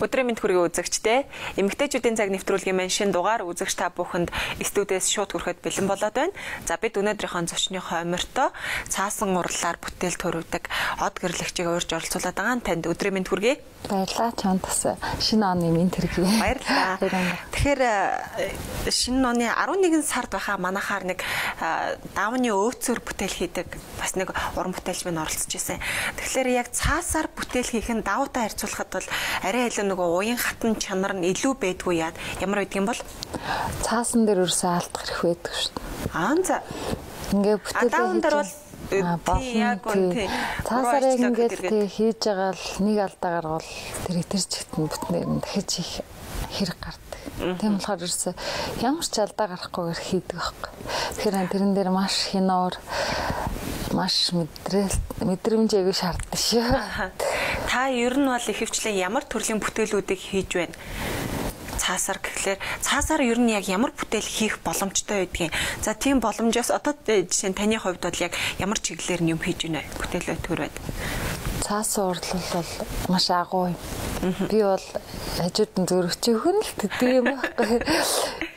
Өдрийн мэнд хүргэе үзэгчдээ. Эмэгтэйчүүдийн цаг нэвтрүүлгийн маань шинэ дугаар үзэгч та бүхэнд студиэс шууд хүрэхэд бэлэн болоод байна. За бид өнөөдрийнхөө зочны хоймортой цаасан урлаар бүтээл төрөвдөг од гэрлэгчийг урьж оролцуулаад байгаа. Танд өдрийн мэнд хүргэе. Баярлалаа. Чамд бас шинэ оны мэнд хүргэе. Баярлалаа. Тэгэхээр шинэ оны 11 сард байхаа манахаар нэг даавны өөцөөр бүтээл хийдэг бас нэг уран бүтээлч минь оролцож байсан. Тэгэхээр яг цаасаар бүтээл хийх нь давуутай харьцуулахад бол арай илүү нөгөө уян хатан чанар нь илүү байдгүй яад ямар байдаг юм бол цаасан дээр өрсөн алдах хэрэг байдаг шүү дээ. Аа за. Ингээ бүтээл давуун дээр бол яг үнэ. Цаасаар ингээд тий хийж байгаа л нэг алдаа гарвал тэр чигт нь бүтнээр нь дахиж хийх хэрэг гардаг. Тийм болохоор ерөөсөө ямар ч алдаа гарахгүйгээр хийдэг байхгүй. Тэгэхээр тэрэн дээр маш хиноор маш мэдрэмж аягүй шаарддаг шүү. Та ер нь бол ихэвчлэн ямар төрлийн бүтээлүүдийг хийж байна? Цаасаар гэхлээр цаасаар ер нь яг ямар бүтээл хийх боломжтой байдгийг. За тийм боломжоос одоо жишээ нь таны хувьд бол яг ямар чиглэлээр нь юм хийж байна вэ? Бүтээлээ төрөөд. Цаасан урлал бол маш агуу юм. Би бол хажууд нь зөрөгч хүн л төдий юм байхгүй.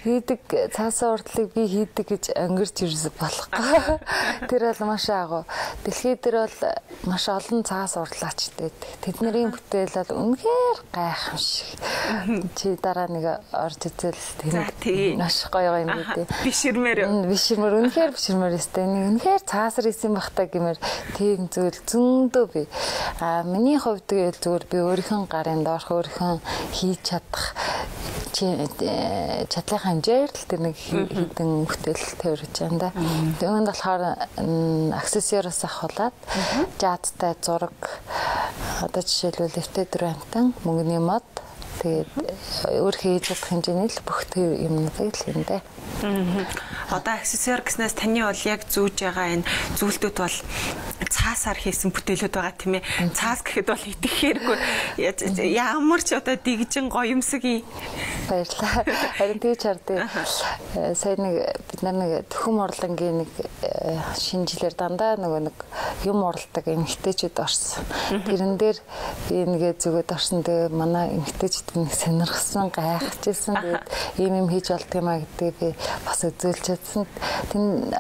Хийдэг цаасан урдлыг би хийдэг гэж өнгөрч ирс болохгүй. Тэр бол маш агуу. Дэлхий дээр бол маш олон цаас урлаачтай байдаг. Тэдний бүтээл бол үнэхээр гайхамшиг. Чи дараа нэг орж үзэл тэнд маш гоё гоё юм үү. Биширмээр. Биширмээр үнэхээр биширмээр өстэй. Нэг үнэхээр цаасар исэн бах та гэмээр тийм зүйл зөндөө би. А миний хувьд гэвэл зүгээр би өөрийнхөө гарын доорх өөрийнхөө хийж чадах чадлын хэмжээр л тэр нэг хідэн бүтээл төрөж байгаа юм да. Үүнд болохоор аксессуараас ахуулаад жаадтай зураг одоо жишээлбэл FT4 амтан мөнгөний мод тэгээд өөр хийж чадах хэмжээний л бүх юмнуудыг л юм дээ. Одоо аксессуар гэснээс таны бол яг зүүж байгаа энэ зүйлтүүд бол цаасаар хийсэн бүтээлүүд байгаа тийм ээ. Цаас гэхэд бол итгэхээргүй ямар ч одоо дигжин гоёмсог юм. Баярлалаа. Харин тэгж хардыг. Сая нэг бид нар нэг Төхөм урлангийн нэг шинэ жилээр дандаа нөгөө нэг юм уралдаг эмэгтэйчүүд орсон. Тэрэн дээр би нэгэ зүгээд орсон. Тэгээ манай эмэгтэйчүүд нэг сонирхсан, гайхажсэн. Тэгээд ийм юм хийж болдго юм а гэдгийг би бас үзүүлж чадсан. Тэн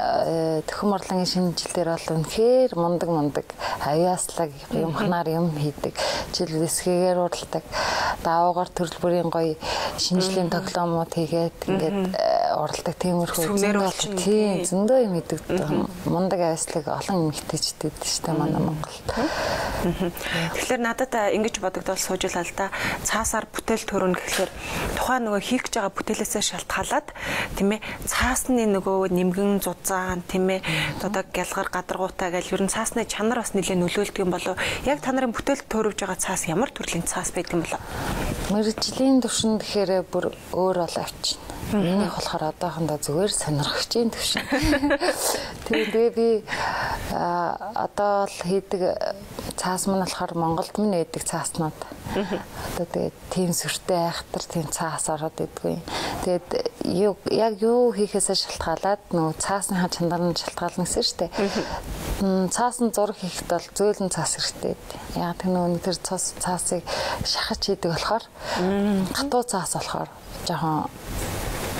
Төхөм урлангийн шинэ жилээр бол үнэхээр мундаг авьяаслаг юм ханаар юм хийдэг. Жишээлбэл эсгээгээр уралдаг, даваагаар төрөл бүрийн гоё шинжлэлийн тоглоомууд хийгээд ингээд уралдаг тиймэрхүү тийм зөндөө юм хийдэг. Мундаг авьяаслаг олон эмэгтэйчүүд байдаг шүү дээ манай Монголд. Тэгэхээр надад ингэж бодогдвол сууж л та цаасаар бүтээл төрөнө гэхлээр тухайн нөгөө хийх гэж байгаа бүтээлээсээ шалтгаалаад тийм ээ цаасны нөгөө нэмгэн зузаан тийм ээ одоо гялгар гадаргуутай гэл ер нь цаасны чанар бас нэлээд нөлөөлдөг юм болов. Яг та нарын бүтээл төрөвж байгаа цаас ямар төрлийн цаас байдаг юм болов? Мэргэжлийн түвшин гэхээр бүр өөр бол авчина. Минийх болохоор одоохондоо зүгээр сонирхогчийн түвшин. Тэгээ би одоо л хийдэг цаас мань болохоор Монголд минь байдаг цааснууд. Одоо тэгээд тийм сүртэй айхтар тийм цаас ороод идэггүй. Тэгээд яг юу хийхээсээ шалтгаалаад нөгөө цаасныхаа чанар нь шалтгаална гэсэн шүү дээ. Цаас нь зураг хийхэд бол зөөлөн цаас хэрэгтэй. Яг тэр нөгөө тэр цаасыг шахаж хийдэг болохоор гатуу цаас болохоор жоохон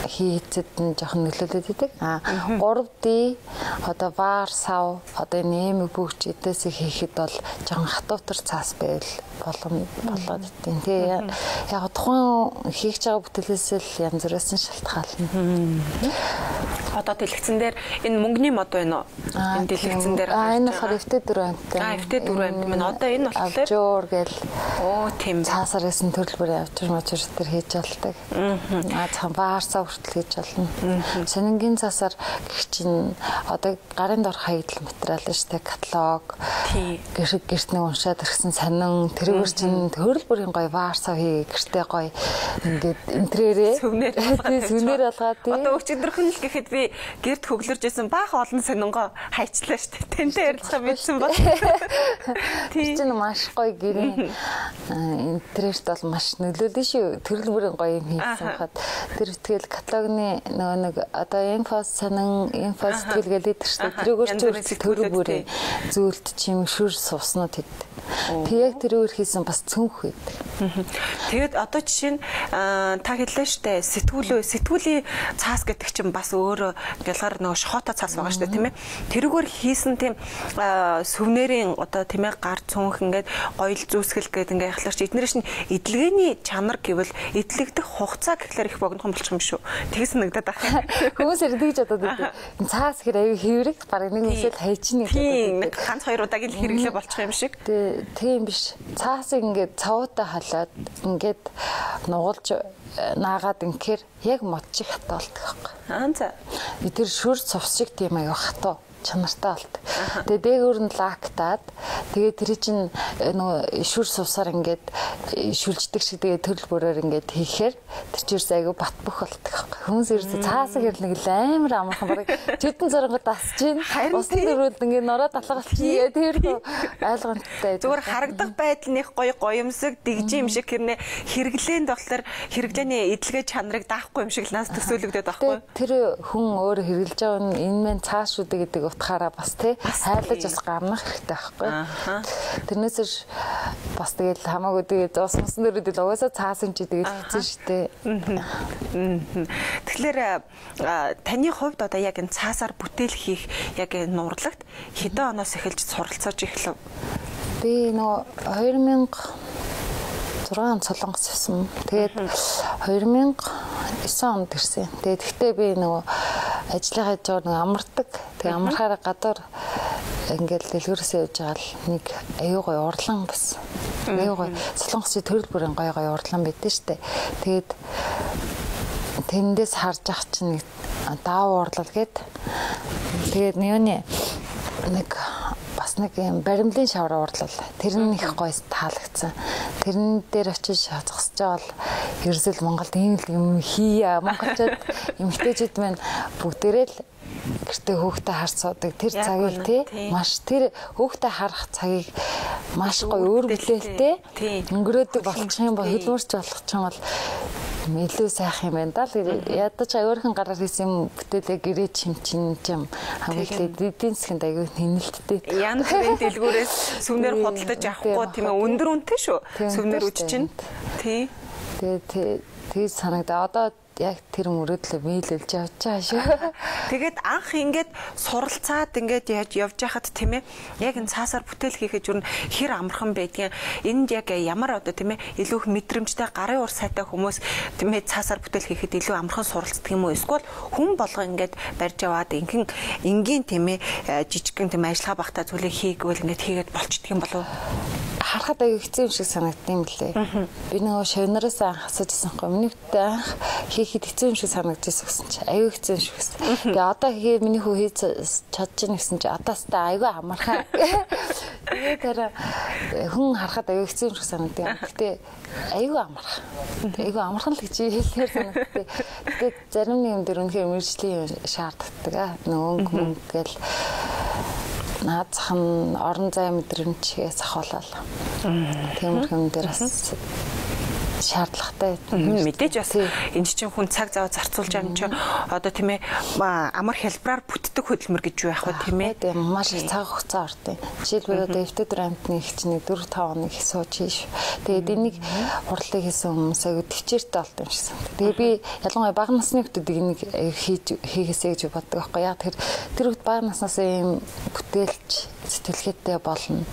хийцэд нь жоохон нөлөөлөд идэг. А 3D одоо вар сав одоо энэ нэмэг бүгч эдээсийг хийхэд бол жоохон хатуутар цаас байвал болоод идэв. Тэгээ яг тухайн хийх байгаа бүтээлээс л янз бүрээс нь шалтгаална. Одоо дэлгэцэн дээр энэ мөнгөний мод байна уу? Энэ дэлгэцэн дээр энэ болохоор FT4 амттай. FT4 амт минь одоо энэ болохоор авжуур гэл. Оо тийм. Цаасаар исэн төрөл бүрийн авжуур мажуур төр хийж болдог. Вар сав хүртэл хийж болно. Сонингийн цаасаар гэх чинь одоо гарын дор хаягдл материал шүү дээ. Каталог. Гэрт нэг уншаад ирсэн сонин тэрүүгээр чинь төрөл бүрийн гоё вар сав хий гэртээ гоё ингээд энтрээрээ сүнээр алгаад тий. Одоо өчигдөрхөн л гэхэд би гэрт хөглөрж исэн баахан олон сонингоо хайчлаа шүү дээ. Тэнтэй ярилцгаа мэдсэн бол. Тэр чинь маш гоё гэрийн интерьерт бол маш нөлөөлнө шүү. Төрөл бүрийн гоё юм хийсэн хад. Тэр тэгэл каталогны нөгөө нэг одоо инфо сонин, инфо сэтгэл гэлээд шүү дээ. Тэрүүгээр чинь төрөл бүрийн зүйлт чим шүр сувснууд хэд. Тэг яг тэрүүгээр хийсэн бас цүнх байдаг. Тэгээд одоо жишээ нь та хэллээ штэ сэтгүүлийн цаас гэдэг чинь бас өөрөө гялгаар нөгөө шохоотой цаас байгаа штэ тийм ээ. Тэрүүгээр хийсэн тийм сүвнэрийн одоо тийм ээ гар цүнх ингээд гоёл зүүсгэл гэдэг ингээд яхалаар чи эднэр чинь эдлэгээний чанар гэвэл эдлэгдэх хугацаа гэхлээр их богинохон болчих юм шүү. Тэгээс нэгдээд байх. Хүмүүс тэгж бодоод байдаг. Цаас хэр аюу хэврэг бараг нэг үсэл хайчин гэж боддог. Ганц хоёр удаагийн л хэрэглээ болчих юм шиг. Тийм биш. Цаасыг ингээд цавуутай халиад ингээд нугалж наагаад инхээр яг мод шиг хатуу болдог байхгүй. Аа за. Тэр шүр цувс шиг тийм аюу хатуу чанартай болдог. Тэгээ дээгүүр нь лактаад тэгээ тэр чинь нөгөө шүр сувсаар ингээд шүлждэг шиг тэгээ төрөл бүрээр ингээд хийхээр тэр чинь ерөөс айгүй бат бөх болдог байхгүй. Хүмүүс ерөөс цаасаа хэрэг нэг л амар амархан бараг чөтөн зургууд асж гин. Усан дөрвөлд ингээд нороод алга болчихъя. Тэрхүү ойлгомжтой. Зүгээр харагдах байдал них гоё гоёмсог дэгжин юм шиг хэрнээ хэрэглээнд болохоор хэрэглээний эдлэгээ чанарыг даахгүй юм шиг л нас төсөөлөгдөд байхгүй. Тэр хүн өөр хэрэглэж байгаа нь энэ мэн цааш шүү дээ гэдэг утгаараа бас тий хайлаж бас гарнах хэрэгтэй байхгүй. Тэрнээс бас тэгэл хамаагүй тэгээд ус мусан дөрөд л угаасаа цаасан чи тэгэл хэцүү шүү дээ. Тэгэхээр таны хувьд одоо яг энэ цаасаар бүтээл хийх яг энэ урлагт хэдэн оноос эхэлж суралцаж эхлэв? Би нөгөө 2006 онд Солонгос явсан. Тэгээд 2009 онд ирсэн. Тэгээд гэхдээ би нөгөө ажлынхаа жоор нэг амардаг. Тэгээ амархаараа гадуур ингээл дэлгүүрээсээ явж байгаа л нэг аюу гой урлан бас. Аюу гой Солонгосын төрөл бүрийн гой гой урлан байдэн штэ. Тэгээд тэндээс харж ах чинь нэг даав урлал гээд тэгээд юуны нэг бас нэг юм баримлын шавраа урлал. Тэр нь их гоё таалагдсан. Тэрэн дээр очиж зогсож байгаа бол ерөөсөл Монголд ийм л юм хийя. Монголчууд эмэгтэйчүүд маань бүгдээрээ л гэртээ хөөхтэй харж суудаг. Тэр цагийг тий маш тэр хөөхтэй харах цагийг маш гоё өөр бүтээлтэй өнгөрөөдөг болчих юм бол хөдөлмөрч болох юм бол илүү сайхан юм байна да л. Ядаж өөрхөн гараар хийсэн юм бүтээлээ гэрээ чимчин юм хамгийн ихдээ эдийн засгийн аягүй хэнэлттэй. Янз бүрийн дэлгүүрээс сүвнэр худалдаж авахгүй тийм ээ өндөр үнэтэй шүү. Сүвнэр үж чинь. Тий. Тэгээ тэгж санагдаа. Одоо яг тэр мөрөөдлөө биелүүлж явж байгаа шүү. Тэгээд анх ингээд суралцаад ингээд яаж явж байхад тийм ээ яг энэ цаасаар бүтээл хийхэд юу хэр амархан байдгийн. Энд яг ямар одоо тийм ээ илүү их мэдрэмжтэй гарын ур сайтай хүмүүс тийм ээ цаасаар бүтээл хийхэд илүү амархан суралцдаг юм уу? Эсвэл хүн болго ингээд барьж аваад инхэн энгийн тийм ээ жижигхэн тийм ажиллагаа багтаа зүйлийг хийгвэл ингээд хийгээд болчдөг юм болов уу? Харахад аягүй хэцүү юм шиг санагдсан юм лээ. Би нөгөө шавнараас анх асууж байсан юм. Миний хөтэ анх хийхэд хэцүү юм шиг санагдчихсан гэсэн чи аягүй хэцүү юм шиг гэсэн. Тэгээ одоо хийгээ миний хүү хийж чадчихна гэсэн чи одоо өстой аягүй амархан. Тэгээ тэр хүн харахад аягүй хэцүү юм шиг санагдсан. Гэтэ аягүй амархан. Аягүй амархан л гэж хэлэхээр санагдтыг. Гэтэ зарим нэг юм дээр үнэхээр мэргэжлийн юм шаарддаг аа. Нөгөө өнгө мөнгө гэл наад зах нь орон зай мэдрэмжээс ахуулаад. Тиймэрхүү юм дээр бас шаардлагатай. Мэдээж бас энэ чинь хүн цаг зав зарцуулж байгаа юм чинь одоо тийм ээ амар хялбараар бүтдэг хөдөлмөр гэж юу яах вэ тийм ээ? Тийм маш их цаг хугацаа ордог. Жишээлбэл одоо эвтэдэр амтны их чинь 4-5 хоног их сууж хийш. Тэгээд энийг хурлыг хийсэн хүмүүс аягүй төвчээртэй болд юм шиг санагдав. Тэгээ би ялангуяа бага насны хүмүүсийг энийг хийгээсэй гэж боддог байхгүй яа. Тэр тэр бага наснаас ийм бүтээлч сэтгэлгээтэй болно.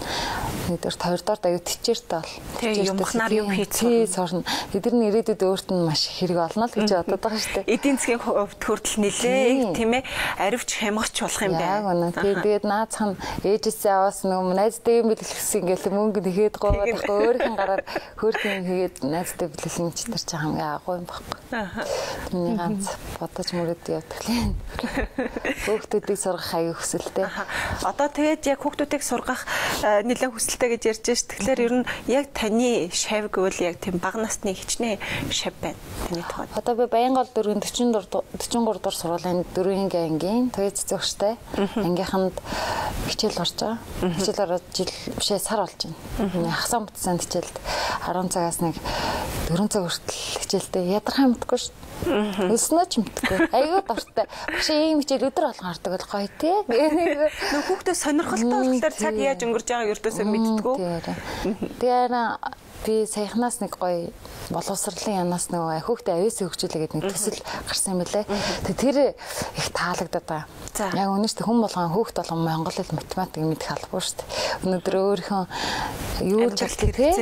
Нэгдүгээр хоёрдугаар аягүй төвчээртэй бол. Тийм юмхнаар юм хийж сурна. Тэд нар ирээдүйд өөрт нь маш их хэрэг олно л гэж бодод байгаа шүү дээ. Эдийн засгийн хувьд хүртэл нэлээ тийм ээ аривч хямгач болох юм байна. Яг үнэ. Тэгээд наацх нь ээжээсээ аваас нөгөө найзтай юм бэлгэлсэн ингээл мөнгө нэхэд гоогоод байхгүй өөрийнх нь гараар хөөрхөн юм хийгээд найзтай бэлгэлсэн чи тэр чинь хамгийн агуу юм байхгүй. Тэрний ганц бодож мөрөд явдаг лээ. Хүүхдүүдийг сургах аягүй хүсэлтэй. Одоо тэгээд яг хүүхдүүдийг сургах нэлээд хүсэлтэй гэж ярьж ш. Тэгэхээр ер нь яг таны шав гэвэл яг тийм бага насны хичнээн шав байна таны тухайд. Одоо би Баянгол дөрвийн 44 дугаар сургуулийн 4-ийн ангийн туяа цэцэгчтэй ангийнханд хичээл орж байгаа. Хичээл ороод жил бишээ сар болж байна. Хагасаа бүтсэн хичээлд 10 цагаас нэг 4 цаг хүртэл хичээлтэй ядархаа мэдгүй шүү. Өснөө ч мэдгүй. Айгүй дуртай. Багш ийм хичээл өдөр болгон ордог бол гоё тий. Нөх хүүхдээ сонирхолтой болохоор цаг яаж өнгөрж байгааг ердөөсөө мэддэггүй. Тэгээ би саяхнаас нэг гоё боловсролын янаас нөгөө хүүхдээ авиас хөгжүүлээ гэдэг нэг төсөл гарсан юм билээ. Тэгээ тэр их таалагдаад байгаа. Яг үнэн шүү дээ, хүн болгон хүүхд болгон монгол хэл математик мэдэх албагүй шүү дээ. Өнөөдөр өөрийнхөө юу чаддаг тий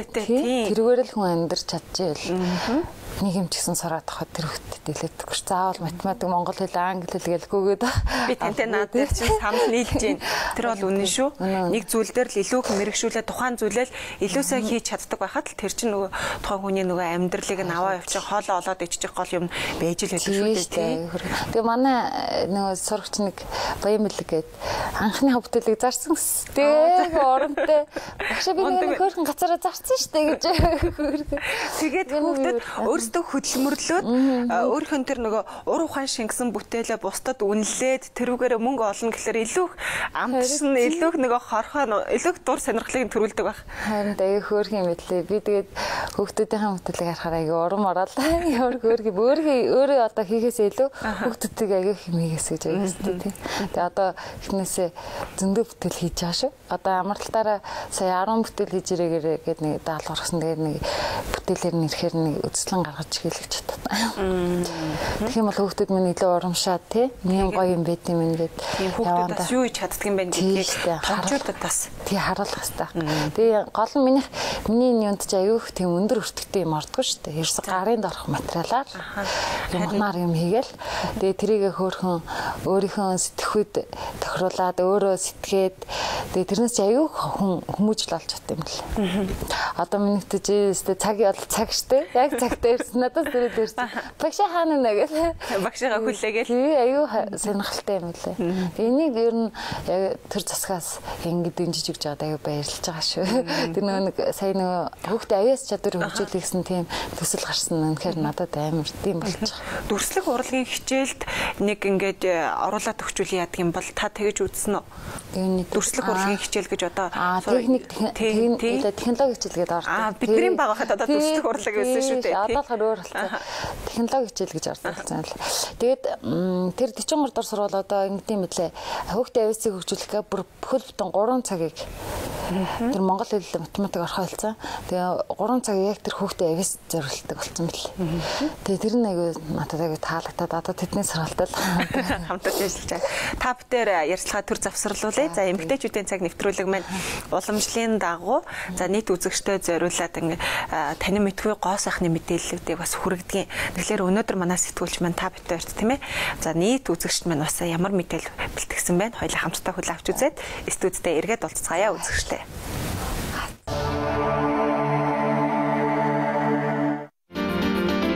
тэрүүгээр л хүн амьдарч чадчихвэл нэг юм ч гэсэн сураад авахад тэр хүүхдэд илээдэггүй ш. Заавал математик, монгол хэл, англи хэл гэлгүйгээд би тантай наад дээр чинь санал нийлж байна. Тэр бол үнэн шүү. Нэг зүйл дээр л илүү их мэрэгшүүлээ тухайн зүйлээ л илүү сайн хийж чаддаг байхад л тэр чинь нөгөө тухайн хүний нөгөө амьдралыг нь аваа явчих, хоолоо олоод иччих гол юм байж л байдаг шүү дээ тий. Тэгээ манай нөгөө сурагч нэг Баян бэлэг гээд анхны бүтээлийг зарсан гэсэн. Тэгээ оронтой багш би нэг хөөрхөн гацаараа зарсан шүү дээ гэж. Тэгээд хүүхдэд өөрсдөө хөдөлмөрлөөд өөрийнх нь тэр нөгөө ур ухаан шингэсэн бүтээлээ бусдад үнэлээд тэрүүгээрээ мөнгө олно гэхлээр илүү их амтшин, илүү их нөгөө хорхоо, илүү их дур сонирхлыг төрүүлдэг байх. Харин аяг хөөрхөн юм билээ. Би тэгээд хүүхдүүдийнхээ бүтээлийг харахаар аяг урам ороод ямар хөөрхөн өөрөө одоо хийхээс илүү хүүхдүүдийг аяг их юм хийгээсэй гэж аяг хүсдэг тий. Тэгээ одоо эхнээсээ зөндөө бүтээл хийж байгаа шүү. Одоо амралтаараа сая 10 бүтээл хийж ирээгээр гээд нэг даалгавар гаргасан. Тэгээд нэг бүтээлээр нэрэхээр нэг үзэсгэлэн гаргаж хэлж чадсан. Тэгэх юм бол хүүхдүүд минь илүү урамшаад тий нэг гоё юм байт юм ингээд хүүхдүүд бас юу хийж чаддаг юм бэ гэдгийг томчуудад бас тий харуулах хэрэгтэй. Тэгээ гол нь миний юунд ч аюух тийм өндөр өртөгтэй юм ордгоо шүү дээ. Ерөөсө гарын дорох материалаар юмнаар юм хийгээл тэгээ тэрийг хөөрхөн өөрийнхөө сэтгхүйд тохируулаад өөрөө сэтгээд тэгээ тэрнээс ч аюух хүн хүмүүжил олж чадсан юм л. Одоо миний тэжээстэй цаг бол цаг штэ. Яг цагтаа ирсэн. Надаас дөрөв ирсэн. Багшаа хаана нэ гэл. Багшаага хүлээгээл. Тий, аюу сонирхолтой юм лээ. Энийг ер нь яг төр засгаас ингэ дэмжиж өгч байгаад аюу баярлж байгаа шүү. Тэр нөгөө нэг сая нөгөө хүүхдээ авиас чадвар хөгжүүлэх гэсэн тийм төсөл гарсан нь үнэхээр надад амар тийм болчих. Дүрслэх урлагийн хичээлд нэг ингээд оруулаад өгчүүл яадаг юм бол та тэгэж үзсэн үү? Дүрслэх урлагийн хичээл гэж одоо техник технологи хичээл гэдэг ордог. Бидний бага хахад одоо дүрслэх урлаг байсан шүү дээ. Одоо болохоор өөр болсон. Технологи хичээл гэж ордог болсон л. Тэгээд тэр 43 дугаар сургууль одоо ингэдэм мэтлээ. Хүүхдээ авиасыг хөгжүүлэхээ бүр бүхэл бүтэн 3 цагийг тэр монгол хэл математик орхоо хэлсэн. Тэгээ 3 цаг яг тэр хүүхдээ авиас зориулдаг болсон мэл. Тэгээ тэр нь айгүй надад айгүй таалагдаад одоо тэдний сургуультай л хамтарч ажиллаж байгаа. Та бүдээр ярилцлага төр завсарлуулъя. За эмэгтэйчүүдийн цаг нэвтрүүлэг маань уламжлалын дагуу за нийт үзэгчдэд зориулаад ингээ танин мэдгүй гоо сайхны мэдээллүүдийг бас хүргэдэг. Тэгэхээр өнөөдөр манай сэтгүүлч маань та бүдээрт тийм ээ. За нийт үзэгчд маань бас ямар мэдээлэл бэлтгэсэн байна? Хоёлаа хамтдаа хүлээн авч үзээд студидтэй эргээд уулзцаая үзэгчтэй.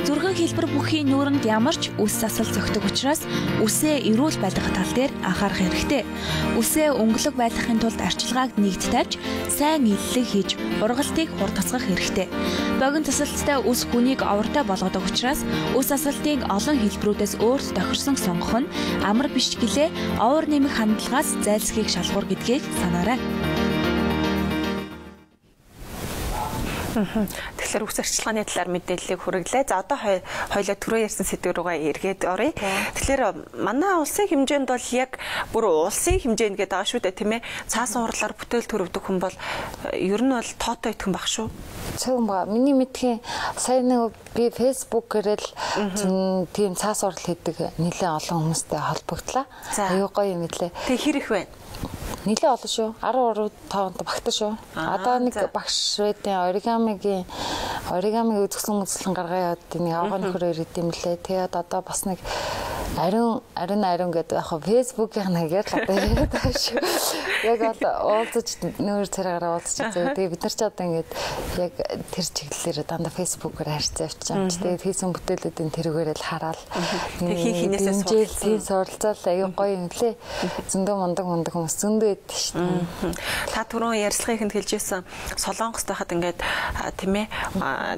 Зүрхэн хэлбэр бүхий нүүрэнд ямар ч үс засал зөгтөг учраас үсээ эрүүл байлгах тал дээр анхаарах хэрэгтэй. Үсээ өнгөлөг байлгахын тулд арчилгааг нэгт тавьж, сайн эллэг хийж, ургалтыг хурдасгах хэрэгтэй. Богино тасалттай үс хүнийг овортой болгодог учраас үс засалтыг олон хэлбэрүүдээс өөрт тохирсон сонгох нь амар биш гэлээ овор нэмэх хандлагаас зайлсхийх шалгуур гэдгийг санаарай. Тэгэхээр үс арчилгааны талаар мэдээллийг хүргэлээ. За одоо хоёлаа түрүү ярьсан сэдв рүүгээ эргээд оръё. Тэгэхээр манай улсын хэмжээнд бол яг бүр улсын хэмжээнд гэдэг байгаа шүү дээ, тийм ээ. Цаасан хурлаар бүтээл төрөвдөг хүн бол ер нь бол тоотой итгэн баг шүү. Цөөн ба. Миний мэдхийн сая нэг би Facebook-ээр л тийм цаас урал хийдэг нэлээд олон хүмүүстэй холбогдлаа. Аюу гоё юм лээ. Тэг хэр их вэ? Нэлээд олон шүү. 13 тоонд багтаа шүү. Одоо нэг багш байдیں۔ Оригамигийн үзэсгэлэн гаргаа яваад нэг авгаа нөхөр ирээд юм лээ. Тэгээд одоо бас нэг ариун гэдэг яг Facebook-ийн хаягаар л одоо яриад байгаа шүү. Яг бол уулзаж нүүр царайгаараа уулзаж үзээ. Тэгээ бид нар ч одоо ингээд яг тэр чиглэлээр дандаа Facebook-оор харьцаа явчих юм чи. Тэгээд хийсэн бүтээлүүдийн тэрүүгээр л хараал. Тэг хин хинээсээ суралцаал аюу гоё юм лээ. Зөндөө мундаг хүмүүс зөндөө байдаг шүү дээ. Та түрүүн ярилцлагын хэлж ирсэн Солонгост байхад ингээд тийм ээ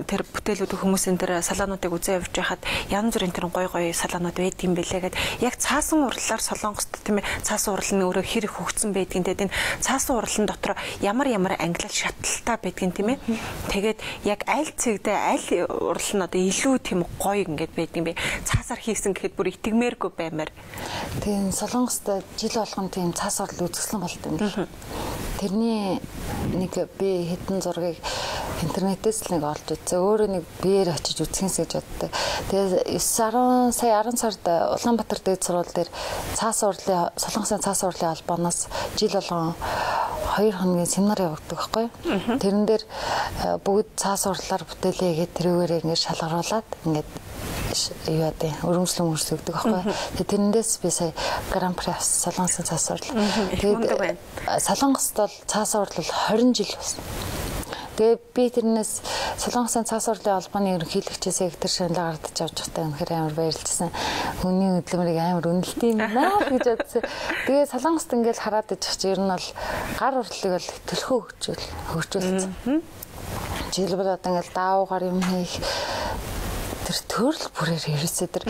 тэр бүтээлүүд хүмүүсийн тэр салаануудыг үзээ явж байхад янз бүрийн тэр гоё гоё салаанууд байд юм юм бэлээ гэд яг цаасан урлалаар Солонгост тийм ээ цаасан урал нь өөрөө хэр их хөгжсөн байдгийг тэгээд энэ цаасан урлан дотор ямар ямар ангилал шатлалтай байдгийг тийм ээ. Тэгээд яг аль цэгдээ аль урал нь одоо илүү тийм гоё ингээд байдгийг бэ. Цаасаар хийсэн гэхэд бүр итгэмээргүй баймаар. Тийм Солонгост жил болгон тийм цаас урал үзэсгэлэн болт юм бэл. Тэрний нэг би хэдэн зургийг интернетээс л нэг олж үзсэн. Өөрөө нэг биеэр очиж үзхэнс гэж боддог. Тэгээ 9 10 сая 10 сард Улаанбаатар дээд сургууль дээр цаас урлын Солонгосын цаас урлын холбооноос жил болгон 2 хоногийн семинар явагддаг байхгүй. Тэрэн дээр бүгд цаас урлаар бүтээлээ гээд тэрүүгээрээ ингээд шалгаруулад ингээд юу яа өрөмжлөн өрсөгдөг байхгүй. Тэгээ тэрнээс би сая гран-при авсан Солонгосын цаас урал. Тэгээд Солонгост бол цаас урал 20 жил болсон. Тэгээ би тэрнээс Солонгосын цаас урлын холбооны ерөнхийлөгчээс яг тэр шаналл гардаж авч байхдаа үнэхээр амар баярлжсэн. Хүний хөдөлмөрийг амар үнэлт юм байна гэж бодсон. Тэгээ Солонгост ингээл хараад ижих чи ер нь бол гар урлыг бол төлхөө хөгжүүлсэн. Жишээлбэл одоо ингээл даавуугаар юм хийх тэр төрөл бүрээр ерөөсөө тэр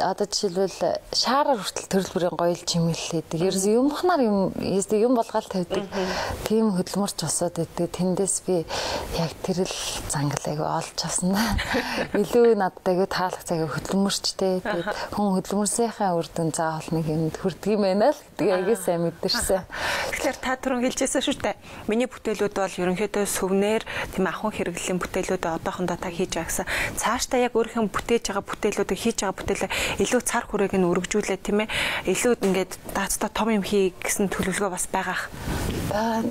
одоо жишээлбэл шаараар хүртэл төрөл бүрийн гоё л чимэглэлээдэг. Ерөөсөө юмхнаар юм ерөөсөө юм болгоол тавьдаг. Тийм хөдөлмөрч босоод идэг. Тэндээс би яг тэр л зангал айгу олж авсан. Илүү надад айгу таалагц айгу хөдөлмөрчтэй. Тэгээд хүн хөдөлмөрсийнхаа үр дүн заавал нэг юмд хүрдэг юм байна л гэдгийг айгу сайн мэдэрсэн. Тэгэхээр та түрүүн хэлжсэн шүү дээ. Миний бүтээлүүд бол ерөнхийдөө сүвнэр тийм ахуйн хэрэглэлийн бүтээлүүд одоохондоо та хийж байгаа гэсэн. Цааш та яг өөрийнхөө бүтээж байгаа бүтээлүүдийг хийж байгаа бүтээлээ илүү цар хүрээг нь өргөжүүлээ тийм ээ. Илүү ингээд даацтай том юм хий гэсэн төлөвлөгөө бас байгаах.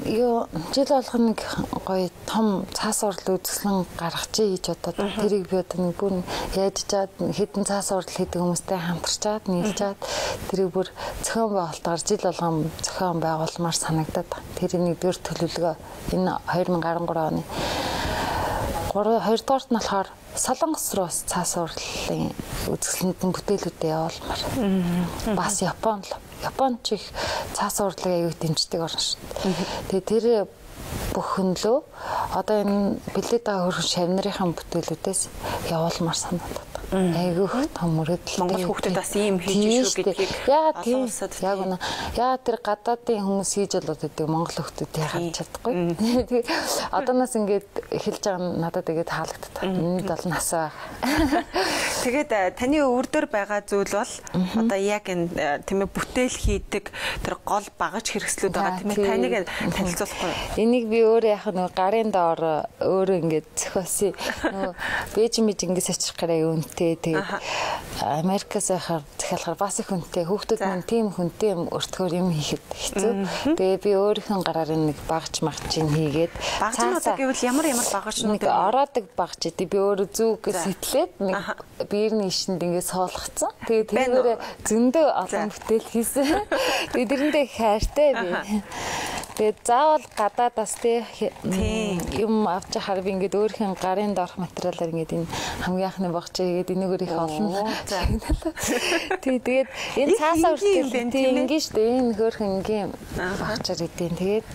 Юу жил болгоно нэг гоё том цаас урал үзэсгэлэн гаргажээ гэж бодоод тэрийг би одоо нэг бүр яаж чад хэдэн цаас урал хийдэг хүмүүстэй хамтарчаад нийлжаад тэрийг бүр зохион байгуулалтаар жил болгон зохион байгуулмаар санагдаад. Тэр нэгдүгээр төлөвлөгөө энэ 2013 оны 2 дугаарт нь болохоор Солонгос руу бас цаас урлалын үзэсгэлэнд нь бүтээлүүдээ явуулмаар. Бас Япон л. Япон ч их цаас урлагийг аюу дэмждэг орн шүү дээ. Тэгээ тэр бүхэн лөө одоо энэ бэлдээд байгаа хөрхөн шавнырынхаа бүтээлүүдээс явуулмаар санагдаад. Айгүйх том мөрөөдөл. Монгол хүүхдүүд бас ийм хийж шүү гэдгийг яагаад тийм яг үнэ. Яагаад тэр гадаадын хүмүүс хийж болоод байдаг монгол хүүхдүүд яагаад чадахгүй. Тэгээ одооноос ингээд эхэлж байгаа нь надад ингээд таалагддаг. Миний 70 нас байгаа. Тэгээд таны өвөр дөр байгаа зүйл бол одоо яг энэ тийм ээ бүтээл хийдэг тэр гол багаж хэрэгслүүд байгаа тийм ээ таныг танилцуулахгүй. Энийг би өөрөө яг нөгөө гарын доор өөрөө ингээд зохиосон. Нөгөө Бээжин мэж ингээс очих гараа үнэтэй. Тэгээд Америкаас яхаар захиалахаар бас их үнэтэй. Хүүхдүүд мань тийм хүнтэй юм өртгөөр юм хийхэд хэцүү. Тэгээ би өөрийнхөө гараар энэ нэг багж магчийг хийгээд багжнууд гэвэл ямар ямар багажнууд нэг ороодаг багж идэв. Би өөрөө зүг сэтлээд нэг биерний ишинд ингээд суулгацсан. Тэгээ тэрүүрээ зөндөө олон бүтээл хийсэн. Тэгээ тэрэндээ их хайртай би. Тэгээд заавал гадаадаас тий юм авч яхаар би ингээд өөрийнхөө гарын доорх материалаар ингээд энэ хамгийн анхны багч хийгээд энэгээр их олон. Тий тэгээд энэ цаасаа хүртэл тий ингэ шүү дээ. Энэ хөөрхөн энгийн багчаар идэв. Тэгээд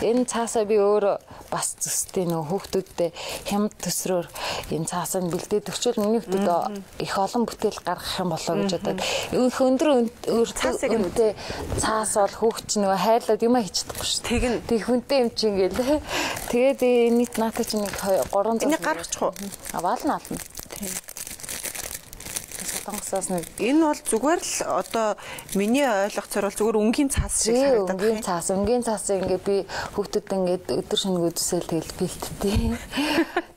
энэ цаасаа би өөрөө бас төстэй нөгөө хүүхдүүдтэй хямд төсрөөр энэ цаасаа нь бэлдээд өчөөл миний хүүхдүүд их олон бүтээл гаргах юм болоо гэж бодоод их өндөр үнэтэй цаас бол хүүхд чинь нөгөө хайрлаад юм хийж чадахгүй шүү. Тэгнь. Тэг хүнтэй юм чинь ингээл. Тэгээд энэ наата чинь нэг 300 Энийг гаргачих уу? А баална ална. Тийм. Солонгосоос нэг энэ бол зүгээр л одоо миний ойлгоцоор бол зүгээр өнгийн цаас шиг харагдаад байна. Өнгийн цаас, өнгийн цаасыг ингээ би хүүхдүүд ингээд өдөр шөнөгүй зүсэл тэгэл бэлтдээ.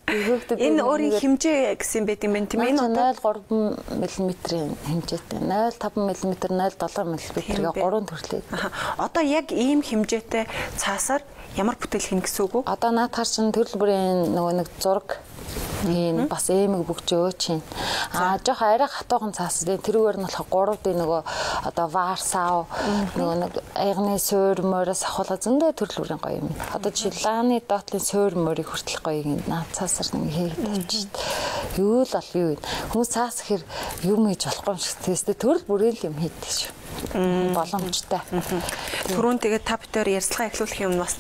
Хүүхдүүд энэ өөрийн хэмжээ гэсэн байт юм байна тийм ээ. Энэ 0.3 мм-ийн хэмжээтэй. 0.5 мм, 0.7 мм-гээ 3 төрлөө. Одоо яг ийм хэмжээтэй цаасаар ямар бүтээл хийнэ гэсэн үг үү? Одоо наадхаар чинь төрөл бүрийн нөгөө нэг зураг хийн бас эмэг бөгжөө чинь. Аа жоох арай хатуухан цаас тэрүүгээр нь болохоор 3D нөгөө одоо варсав нөгөө нэг аягны суур морьоос ахуулаа зөндөө төрөл бүрийн гоё юм. Одоо жишээ лааны доотлын суур морийг хүртэл гоё юм. Наад цаасаар нэг хийгээд тавьчих. Юу л бол юу юм. Хүмүүс цаас ихээр юм хийж болохгүй юм шиг тэстэй төрөл бүрийн л юм хийдэг шүү. Боломжтой. Түрүүн тэгээд та бүхэн ярилцлага эхлүүлэх юм бас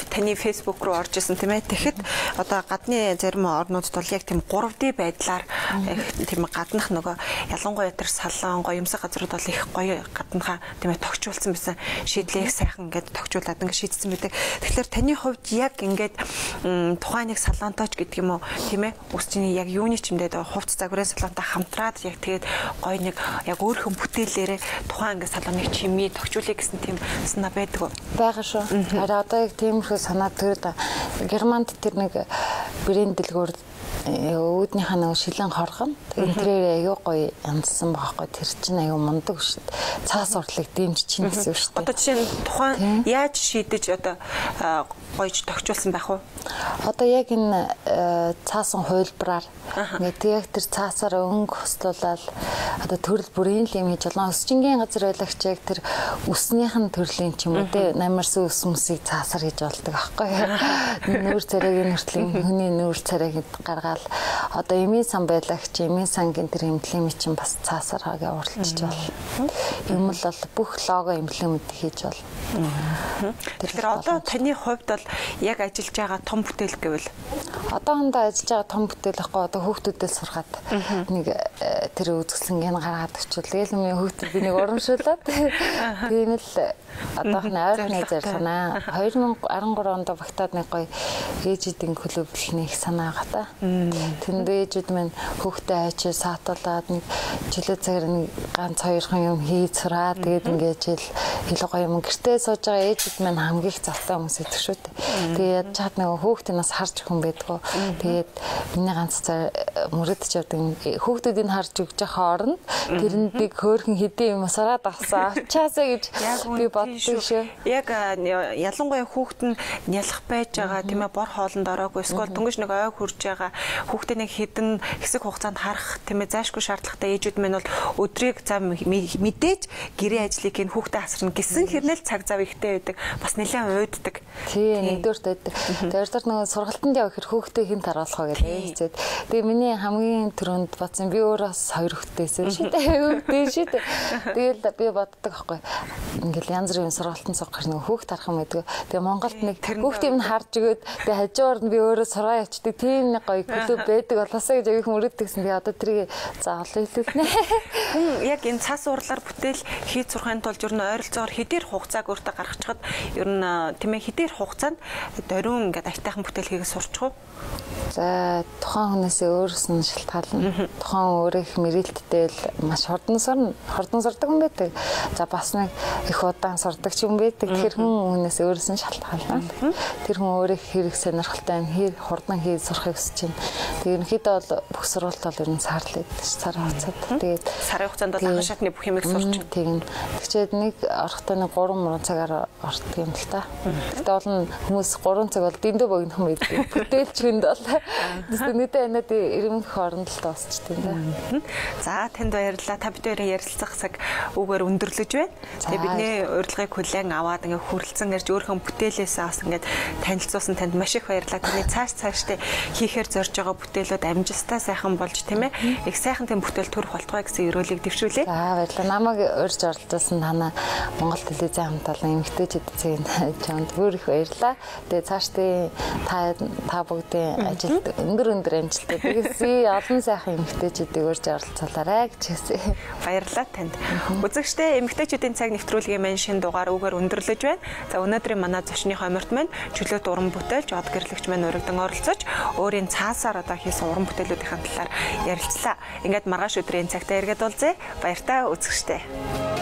таны Facebook руу орж исэн тийм ээ. Тэгэхэд одоо гадны зарим орнуудад бол яг тийм 3D байдлаар тийм гаднах нөгөө ялангуяа тэр салон гоёмсог газрууд бол их гоё гаднахаа тийм ээ тогтчулсан байсан. Шийдлээ их сайхан ингээд тогтчулаад ингээд шийдсэн байдаг. Тэгэхээр таны хувьд яг ингээд тухайн нэг салонтойч гэдэг юм уу тийм ээ үсчний яг юуны ч юмдээ хувц загварын салонтой хамтраад яг тэгээд гоё нэг яг өөрхөн бүтээлээрээ тухайн ингээд салоныг чимээ тогтчулъя гэсэн тийм санаа байдаг уу? Байгаа шүү. Харин одоо яг тиймэрхүү санаа төрөд Германд тэр нэг брэнд дэлгүүр үүднийхээ нэг шилэн хоргоно. Тэгээд тэрээр аюу гоё янзсан байгаа хгүй. Тэр чинь аюу мундаг шүү дээ. Цаас урлаг дэмжиж чинь гэсэн үг шүү дээ. Одоо жишээ нь тухайн яаж шийдэж одоо гоёж тогтчулсан байх вэ? Одоо яг энэ цаасан хувилбараар ингээд яг тэр цаасаар өнгө хослуулаад одоо төрөл бүрийн л юм хийж болно. Өсчингийн газар байлагч яг тэр үснийх нь төрлийн ч юм уу те намарсан үс мүсийг цаасаар хийж болдог аахгүй. Нүүр царайгийн хүртэл хүний нүүр царайг гаргаал одоо эмийн сан байлагч эмийн сангийн тэр эмблемийг чинь бас цаасаар хагаа уралдаж болно. Юм л бол бүх лого эмблемүүд хийж болно. Тэгэхээр одоо таны хувьд бол яг ажиллаж байгаа том бүтээл гэвэл одоохондоо ажиллаж байгаа том бүтээл ахгүй одоо хүүхдүүдээс сургаад нэг тэр үзэсгэлэнг нь гаргаад өчвөл тэгэл миний хүүхдүүд би нэг урамшуулаад тийм л одоохны ойрхны зорилго. 2013 онд багтаад нэг гоё ээжүүдийн клуб нэг санаа байгаа та. Тэнд ээжүүд минь хүүхдээ очиж саатуулаад нэг чөлөө цагаар нэг ганц хоёрхан юм хийж сураа. Тэгээд ингээд жил илүү гоё юм гэртээ сууж байгаа ээжүүд минь хамгийн их завтай хүмүүс идэх шүү дээ. Тэгээд ядч чад нэг хүүхдийн нас харж хүн байдгүй. Тэгээд миний ганц мөрөдөж явдаг хүүхдүүдийг харж өгч байгаа хооронд тэрэнд нэг хөөрхөн хэдийн юм сураад авсан. Ачаасаа гэж би боддог шүү. Яг ялангуяа хүүхэд нь нялх байж байгаа тийм ээ бор хоолнд ороогүй эсвэл дөнгөж нэг ой хурж байгаа хүүхдээ нэг хідэн хэсэг хугацаанд харах тийм ээ зайшгүй шаардлагатай ээжүүд минь бол өдрийг зам мэдээж гэрээ ажлыг ин хүүхдээ асарна гэсэн хэрнээл цаг зав ихтэй байдаг. Бас нэлээд уйддаг. Тий, нэгдүгээрт байдаг. Тэр нөгөө сургалтанд явах хэр хүүхдээ хэн таруулах вэ гэдэг хэцээд. Тэгээ миний хамгийн түрүүнд бодсон би өөрөө бас хоёр хүүхдтэйсэн шүү дээ. Хүүхдээ шүү дээ. Тэгэл би боддог байхгүй. Ингээл янз бүрийн сургалтанд суух нэг хүүхд тарах юм байдаг. Тэгээ Монголд нэг хүүхдийг нь харж өгөөд тэгээ хажуугаар нь би өөрөө сургаа явчихдаг. Тийм нэг гоё клуб байдаг болоосаа гэж аяг мөрөддөгсөн. Тэгээ одоо тэрийг заавал илүүлнэ. Хүн яг энэ цаас урлаар бүтээл хийж сурахын тулд ер нь ойролцоогоор хэдийр хугацааг өөртөө гаргачихад ер нь тийм ээ хэдийр хугацаанд дөрвөн ингээд аятайхан бүтээл хийгээ сурчих уу? За тухайн хүнээсээ өөрөөс нь шалтгаална. Тухайн өөрөө их мэрэлттэй л маш хурдан сурна. Хурдан сурдаг хүн байдаг. За бас нэг их удаан сурдаг ч юм байдаг. Тэгэхээр хүн хүнээс өөрөөс нь шалтгаална. Тэр хүн өөрөө хэрэг сонирхолтой юм хэр хурдан хийж сурахыг хүсэж байна. Тэгээ ерөнхийдөө бол бүх сургалт бол ер нь сар л байдаг ш. Сар хугацаанд. Тэгээд сарын хугацаанд бол анхан шатны бүх юмыг сурч. Тэгнь. Тэгчээд нэг орохдоо нэг 3 цагаар ордог юм л та. Тэгтээ бол хүмүүс 3 цаг бол дэндүү богино хүн байдаг. Бүтээлч хүнд бол Тэгвэл нийтээ анаад ирэмх хооронд л дуусчихдээ юм да. За танд баярлалаа. Та бид хоёрын ярилцах цаг үгээр өндөрлөж байна. Тэгээ бидний урилгыг хүлээн аваад ингээ хүрэлцэн ирж өөрийнхөө бүтээлээсээ бас ингээд танилцуулсан танд маш их баярлалаа. Таны цааш цаашдаа хийхээр зорж байгаа бүтээлүүд амжилттай сайхан болж тийм ээ. Их сайхан тийм бүтээл төрөх болтугай гэсэн ерөөлийг дэвшүүлье. За баярлалаа. Намайг урьж оролцуулсан танаа Монгол телевизийн хамт олон эмэгтэйчүүд цэгийн чамд бүр их баярлалаа. Тэгээ цаашдын та бүгдийн ажилд өндөр амжилттай. Тэгээс олон сайхан эмэгтэйчүүдийг урьж оролцуулаарай гэж хэлсэн. Баярлалаа танд. Үзэгчдээ эмэгтэйчүүдийн цаг нэвтрүүлгийн маань шинэ дугаар үгээр өндөрлөж байна. За өнөөдрийн манай зочны хоморт маань чөлөөт уран бүтээлч од гэрлэгч маань урагдан оролцож өөрийн цаасаар одоо хийсэн уран бүтээлүүдийн талаар ярилцлаа. Ингээд маргааш өдрийн цагтаа эргээд уулзъя. Баяртай үзэгчдээ.